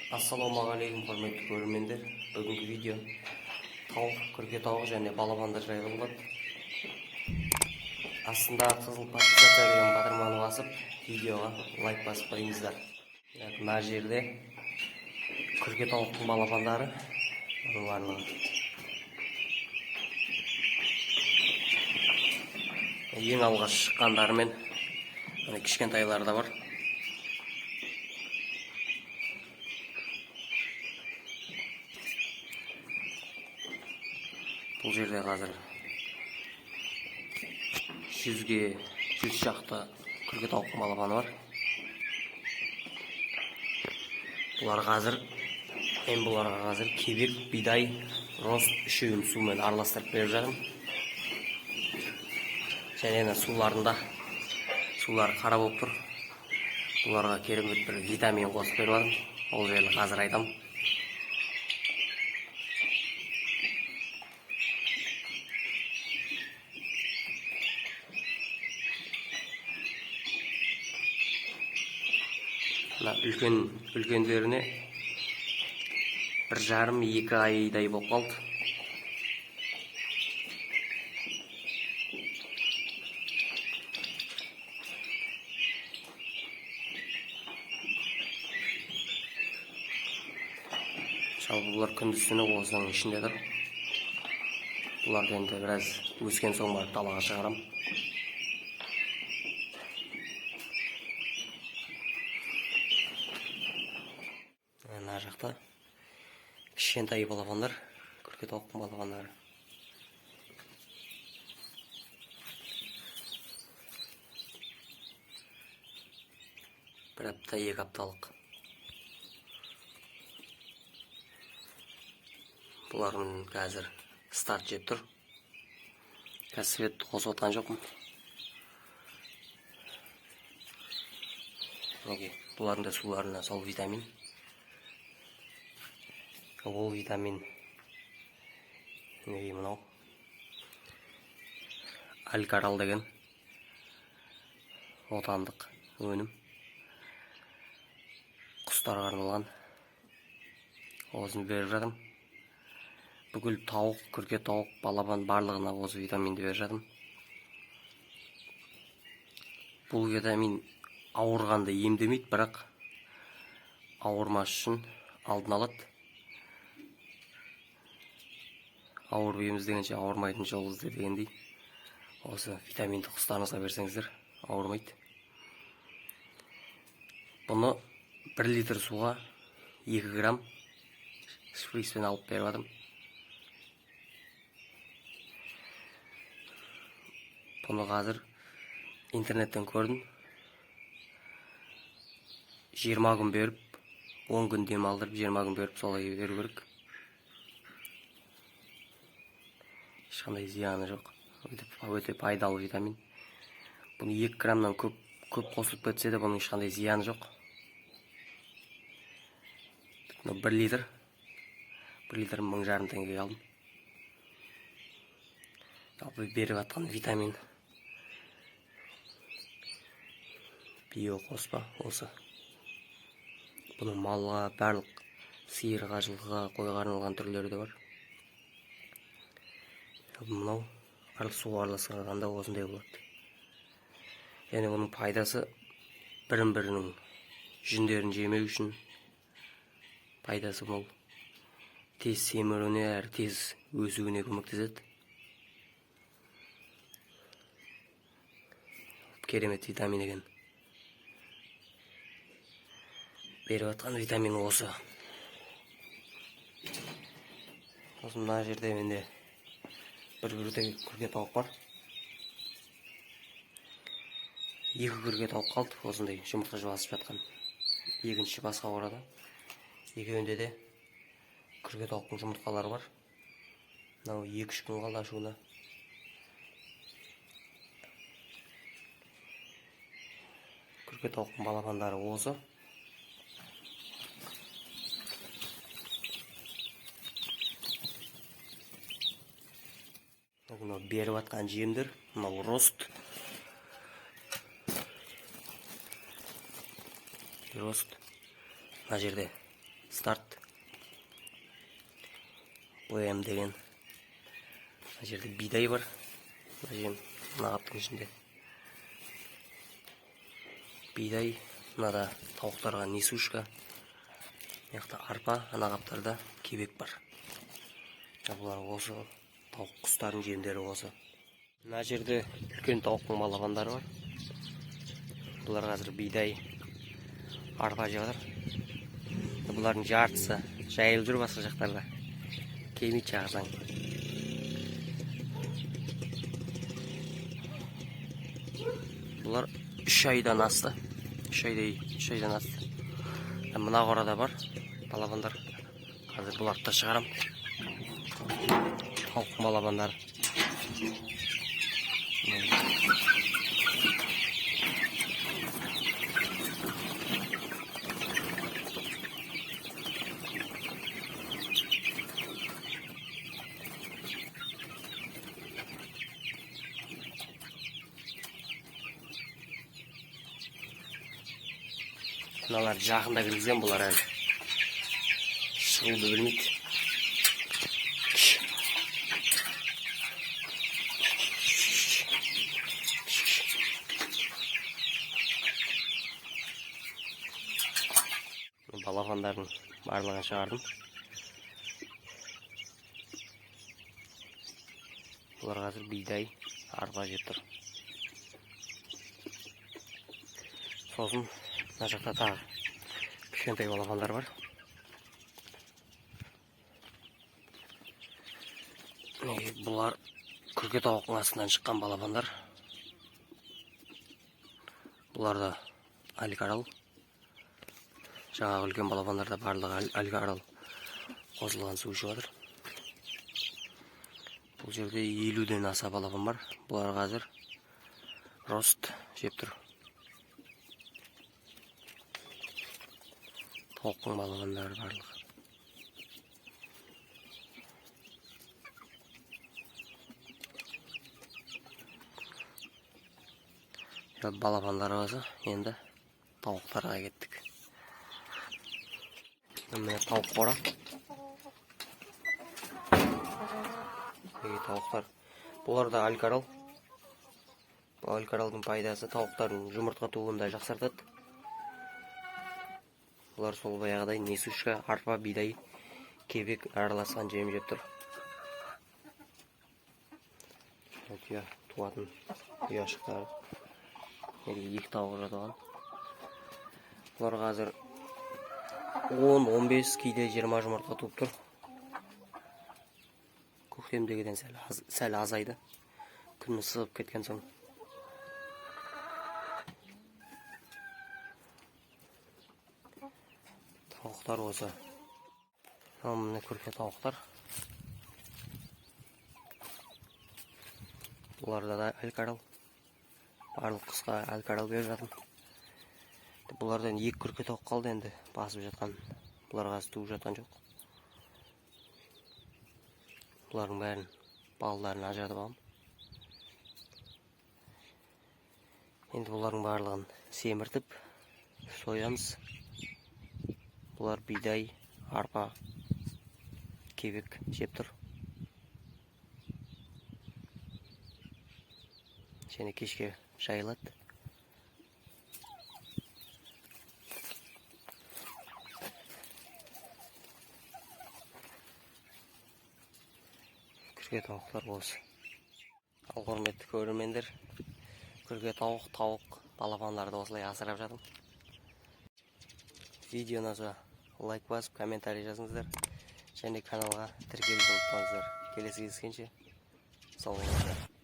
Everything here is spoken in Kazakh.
Ассалаумағалейкум, құрметті көрермендер! Бүгінгі видео тауық, күрке тауық және балапандар жайлы болады. Астындағы қызыл «Подписаться» деген батырманы басып, видеоға лайк басып қойыңыздар. Так, мына жерде күрке тауықтың балапандары. Бұның барлығы ең алғаш шыққандарымен, міне, кішкентайлары да бар. Бұл жерде қазір 100 шақты күрке тауықтың балапаны бар. Бұлар қазір, мен бұларға қазір кебек, бидай, рост үшеуін сумен араластырып беріп жатырмын. Және ана суларында, сулары қара болып тұр, бұларға керемет бір витамин қосып беріп жатырмын. Ол жайлы қазір айтамын. Мына үлкен, үлкендеріне 1,5-2 айдай болып қалды. Жалпы, бұлар күндіз түні осының ішінде тұр. Бұларды енді біраз өскен соң барып далаға шығарамын. Мына жақта кішкентай балапандар, күрке тауықтың балапандары. 1 апта, 2 апталық. Бұлардың қазір старт жеп тұр. Қазір свет қосып отқан жоқпын. Мінекей, бұлардың да суларына сол витамин, ол витамин, мінекей, мынау Алькарал деген отандық өнім, құстарға арналған. Осыны беріп жатырмын. Бүкіл тауық, күрке тауық, балапан, барлығына осы витаминді беріп жатырмын. Бұл витамин ауырғанды емдемейді, бірақ ауырмас үшін алдын алады. Ауырып ем іздегенше, ауырмайтын жол ізде дегендей, осы витаминді құстарыңызға берсеңіздер, ауырмайды. Бұны 1 литр суға 2 грамм шприцпен алып беріп жатырмын. Бұны қазір интернеттен көрдім: 20 күн беріп, 10 күн демалдырып, 20 күн беріп, солай беру керек. Ешқандай зияны жоқ, өте, өте пайдалы витамин. Бұны 2 граммнан көп қосылып кетсе де, бұның ешқандай зияны жоқ. Мынау 1 литр, 1 литр 1500 теңгеге алдым. Жалпы, беріп жатқан витамин биоқоспа осы. Бұның малға, барлық сиырға, жылқыға, қойға арналған түрлері де бар. Мынау суға араластырғанда осындай болады. Және бұның пайдасы бірін бірінің жүндерін жемеу үшін пайдасы мол, тез семіруіне әрі тез өсуіне көмектеседі. Керемет витамин екен. Беріп жатқан витамин осы. Сосын мына жерде менде бір күрке тауық бар. Екі күрке тауық қалды осындай жұмыртқа басып жатқан, екінші басқа қорада. Екеуінде де күрке тауықтың жұмыртқалары бар. Мынау 2-3 күн қалды ашуына. Күрке тауықтың балапандары осы. Мынау беріп жатқан жемдер. Мынау рост, рост. Мына жерде Старт БМ деген. Мына жерде бидай бар. Мына жем, мына қаптың ішінде бидай, мынада тауықтарға несушка, мына жақта арпа, ана қаптарда кебек бар. Бұлар осы тауық құстардың жемдері осы. Мына жерде үлкен тауықтың балапандары бар. Бұлар қазір бидай, арпа жеп жатыр. Бұлардың жартысы жайылып жүр басқа жақтарда. Келмейді шақырсаң. Бұлар 3 айдан асты. 3 айдай, 3 айдан асты. Мына қорада бар балапандар. Қазір бұларды да шығарам. Тауықтың балапандары. Мыналар жақында кіргізген, бұлар әлі шығуды білмейді. Балапандардың барлығын шығардым. Бұлар қазір бидай, арпа жеп тұр. Сосын мына жақта тағы кішкентай балапандар бар. Бұлар күрке тауықтың астынан шыққан балапандар. Бұлар да алькарал. Жаңағы үлкен балапандар да барлығы алькарал қосылған су ішіп жатыр. Бұл жерде 50-ден аса балапан бар. Бұлар қазір рост жеп тұр. Тауықтың балапандары барлығы. Балапандар болса, енді тауықтарға кеттік. Міне тауық қора. Тауықтар. Бұлар да алькарал. Бұл алькаралдың пайдасы тауықтардың жұмыртқа тууын да жақсартады. Бұлар сол баяғыдай несушка, арпа, бидай, кебек араласқан жем жеп тұр. Ұя туатын ұяшықтары. Енді 2 тауық жатқан. Бұлар қазір 10-15, кейде 20 жұмыртқа туып тұр. Көктемдегіден сәл азайды. Күн ысып кеткен соң. Тауықтар осы. Мынау міне күрке тауықтар. Бұларда да алькарал. Барлық құсқа алькарал беріп жатырмын. Бұлардан 2 күрке тауық қалды енді басып жатқан. Бұлар қазір туып жатқан жоқ. Бұлардың бәрін балаларын ажыратып аламын. Енді бұлардың барлығын семіртіп соямыз. Бұлар бидай, арпа, кебек жеп тұр. Және кешке жайылады. Күрке тауықтар осы. Ал құрметті көрермендер, күрке тауық, тауық балапандарды осылай асырап жатырмын. Видео ұнаса лайк басып, комментарий жазыңыздар және каналға тіркелуді ұмытпаңыздар. Келесі кездескенше сау болыңыздар.